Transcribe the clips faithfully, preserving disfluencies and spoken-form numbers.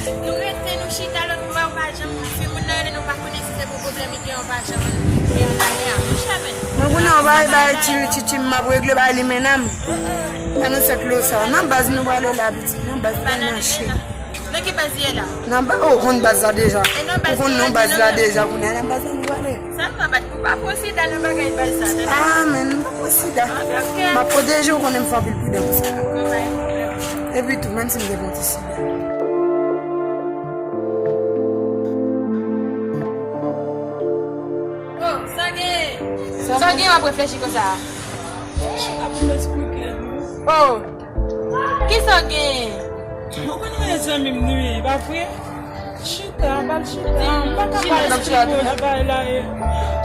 Nou rete, nou chita lòt bò, ou pa janm, fi moun nan rele nou, pa konnen si se pou pwoblèm li gen, ou pa janm gen anyen a. Monchè, men. Mwen konnen yon bagay, bagay ti, ti, ti, m ap regle bagay li menm. Pa nan sèk lo sa. Nan baz nou prale la, pitit. Nan baz pa nan mache. Nan ki baz ye la? Nan ba, oh, konn baz la deja. Ou konn non baz la deja, kounye a nan baz la nou prale. Sa m pa bat pou pa pran sida nan bagay baz sa, tande? Ah, men, m pa pran sida. Ok, ok. M ap pwoteje w, konnen m fè anpil pridan pou sa. Bon, pa gen pwoblèm. Epi tou, menm si m te pran ti sida. Oh, sa gen? Sa gen w ap reflechi konsa? Ap m esplike nou. Oh, kisa w gen? Ou konn mwen zanmi m nou ye, pa vre? Chita, ba l chita. M pa ka pale nan ti bagay la ye.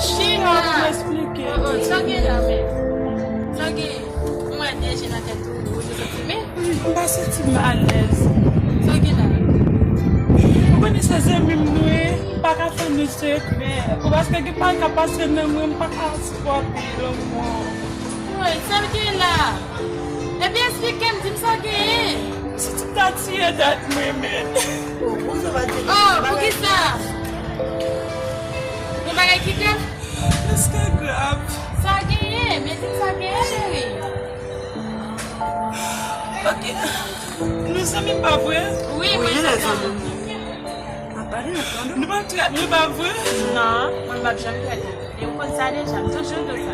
Chita, pou m esplike. Oh, oh, sa gen la, men? Sa gen? Ou wè de je nan tèt ou, ou te santi, men. M pa santi m alèz. Sa gen la? Ou konnen se zanmi m nou ye, m pa ka fè nou sekrè. Ou paske gen pa ka pase nan mwen, m pa ka sipòte lanmou an. Woy, sa l gen la? Ebyen, esplike m, di m sa w genyen. Si ti ta tiye dat mwen, men. Oh, poukisa? Yon bagay ki grav? Èske grav? Sa genyen, men di m sa genyen, cheri. Ok. Nou zanmi pa vre? Wi, mwen se zanmi. Nou pa trèt nou pa vre? Non, mwen m p ap janm trèt ou. E ou konn sa deja, m toujou di w sa.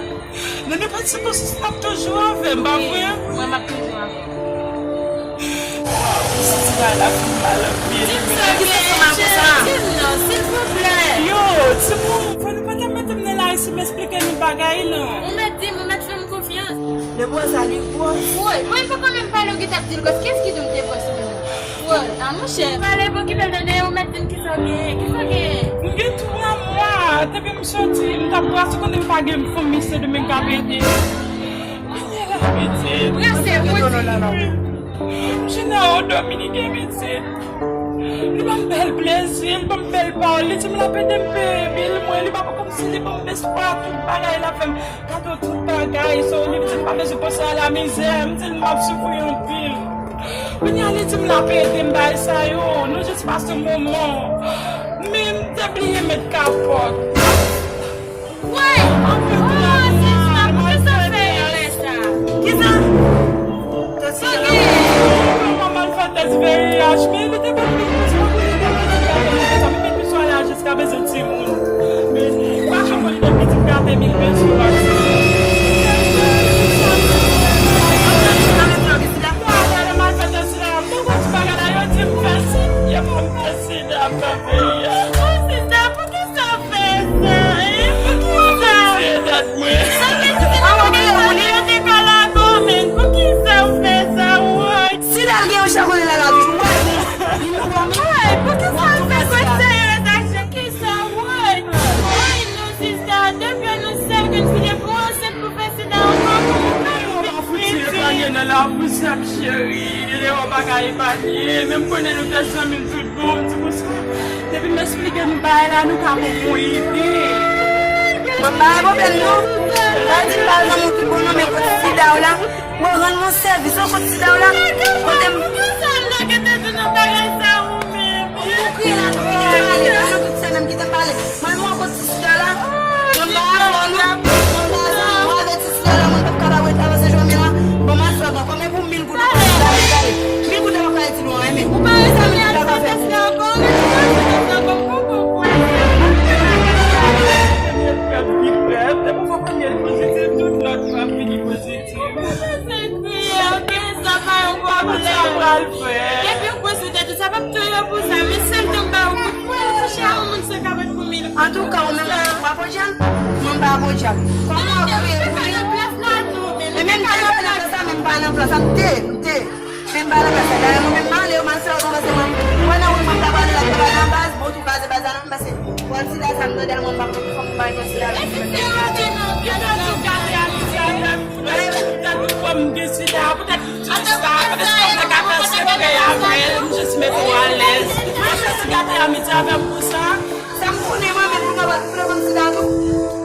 Nan nenpòt sikonstans, w ap toujou avè m, pa vre? Wi, mwen m ap toujou avè w. Waw, m santi bagay la fin mal anpil. Di m sa w genyen, cheri, di m non, silvouplè. Yo, timoun, fò nou pa t ap mete m nan lari si m esplike nou bagay lan. Ou mèt di m, ou mèt fè m konfyans. Depi w wè sa li gwòs. Woy, mwen poko menm pale, ou gentan ap di l gwòs. Kiyès ki di w m te gwòs ou menm? Woy, a monchè, pale pou okipe l tande, ou mèt di m kisa w genyen, kisa w genyen? M gen twa mwa, depi m soti, m t ap brase konnen m pa gen fanmi Sendomeng k ap ede. Kounye a la, pitit. Brase, woy. M jina o Dominiken, pitit. Li ban m bèl plezi, li ban m bèl pawòl, li di m l ap ede m peye bil mwen, li pa fè kòmsi li ban m espwa, tout bagay l ap fè m. Gade tout bagay, so li di m pa bezwen panse a lamizè, m di l m ap soufri anpil. Kounye a li di m l ap ede m bay sa yo, nou jis pase moman. Men m te bliye met kapòt. Woy! Oh, sista, poukisa w fè erè sa? Kisa? Sa gen? Mwen malfètès V I H, men li te konn vin plis mwen pou li te konn vin gade mwen konsa, men men plis wè la jiska bezwen timoun. Men pa janm konn li te pitit gate mil bezwen ak sa. Malfètès la, mwen konn ti bagay la, yo di m fè si, yo pa m fè sida, m pa V I H. Oh, sista, poukisa w fè sa, hein? Poukisa? Poukisa? Sa vle di se nan bagay sa yo te ka lage w, men poukisa w fè sa, woy? Sida l gen yon chè konnen lè l ap jwe. Woy, poukisa w fè konseye sa, poukisa, woy? Woy, non, sista, depi anonsè ke m si depi w ansent pou fè sida ankò, kòman w ka fè yon pitit? Fouti epanye nan lapousyè, m cheri. Lè w pa ka epanye, men m konnen nou te zanmi m tout bon, m di konsa. Depi m esplike nou bagay la, nou ka pran bon ide. Mwen pa gen pwoblèm non. Sa di m pa zanmi w tout bon non, men kote sida w la, mwen rann mwen sèvis, ou kote sida w la, kote m. Poukisa l lage tèt ou nan bagay sa ou menm? Ou kriye la, nou pale, nou tout se menm ki te pale. Mwen mwen kote sida la, mwen pa avè w non, mwen pa zanmi w avè ti sida la, mwen p ap ka ba w avanse jodi a. Bon, m ap fè w ankò, men pou mil goud ou pa ka gade. Mil goud la pa ka itil ou anyen, men. Ou pa wè sa mil goud la ka fè pou ou. Premye frè m pi prè, depi w fè premye l pozitif, tout lòt yo ap vini pozitif. Ou pa bezwen kriye, ok? Sa pa yon pwoblèm. Sa pral fè. Depi w pran sou tèt ou, sa p ap touye w pou sa, men sèl tan m ba ou kout pwen, ou touche a yon moun san kapòt pou mil goud. Antouka, ou menm, w ap odyal, mwen m pa ap odyal. Kòman w ap kriye pou li? E menm te kanpe nan plas la, men m pa nan plas la, m te, m te. Men m pa nan plas la. Dayè, mwen menm, m ale, yo mal fè yo konn pase mwen. Mwen nan wout mwen, m ta pale la, m ta pale nan baz, bon, tou kraze baz la, non, m pase. Bon, sida sa, m tande a mwen, m pa konn fòm, m pa gen sida. Yo toujou gade amiti avè m. Tande fòm gen sida, poutèt li di sa, poutèt li pa ka fè sekrè avè l, m jis mete w alèz. Mwen santi gate amiti avè m pou sa. Sa m konnen mwen menm, pou kapab pran kòm sida tou.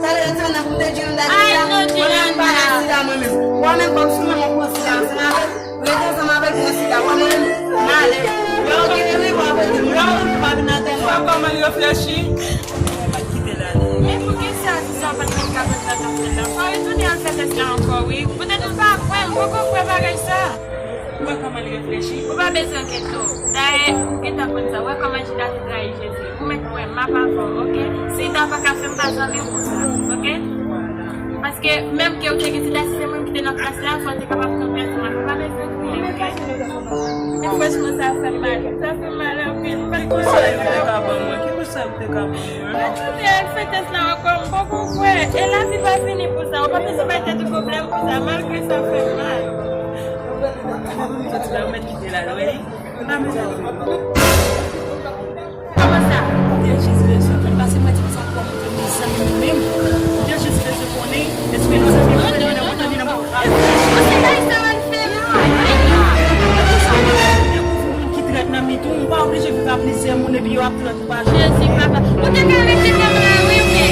Talè yo di nan pou m te di nou dadi sida. Mwen menm, m pa nan sida mwen menm. Mwen menm, kòm si mwen, mwen pran sida ansanm avè l. Rete ansanm avèk mwen, Sita. Wè mwen menm, m ale. Lè w gen ri, w ap ri. Lè w ri, w pa vin atè mwen. Wè kòman l reflechi? Kite l ale. Men poukisa Sita pa t mèt ka konn sa k ap fèt la? Fò w retounen al fè tès la ankò, wi. Poutèt ou pa kwè, m poko kwè bagay sa. Ou wè kòman l reflechi? Ou pa bezwen enkyete w. Dayè, ou gentan konn sa. Ou wè kòman Jida te trayi Jezi. Ou mèt kwè m, m ap avè w, oke? Sita pa ka fè m pa zanmi w konsa, oke? Paske menm ke ou te gen Sita, si se mwen ki te nan plas la, fò w te kapab kanpe ansanm avè m. Ou pa bezwen kriye, oke? Men franchman, sa fè m mal. Sa fè m mal anpil. Ki konsèy ou te ka ban mwen? Ki konsèy ou te ka ban mwen? Mwen tounen al fè tès la ankò, m poko kwè. E lavi pa fini pou sa. Ou pa bezwen bay tèt ou pwoblèm pou sa, malgre sa fè m mal. Soti la, ou mèt kite l al, wi. Ou pa mèt al. Kòman sa? Ou te jis bezwen konn, paske mwen di konsa pou mwen, mezanmi, nou menm. Ou te jis bezwen konnen, èske nou zanmi, mwen te nan mwen tande nan mwen. Ou se bagay sa w al fè la? Dekouvri moun ki trèt nan mitan w, ou pa oblije viv ak plizyè moun epi yo ap trèt ou pa jan. Jezi, papa. Ou te ka rete nan la, wi, men.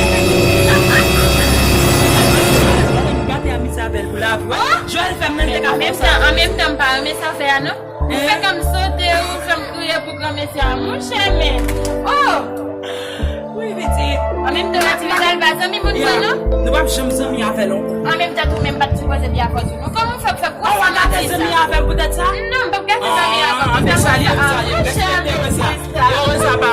Gade, gade amitié avè l pou lavi, wi. Joel fè m menm te ka fè sa. An menm tan, an menm tan, m pa renmen sa w fè a, non. Ou fè kè m sote, ou fè m kriye pou granmesi a. Monchè, men. Oh! Wi, pitit. An menm tan, Matilda, l pa zanmi moun vre, non? Nou p ap janm zanmi avè l ankò. An menm tan, tou menm pa t sipoze byen avè w, non? Kòman w fè, fè gwo santi sa? Ou pa t zanmi avè l poutèt sa? Non, m p ap gate zanmi avè l. Anben, salye m, salye m. Respekte mwen sa. Yo, sa pa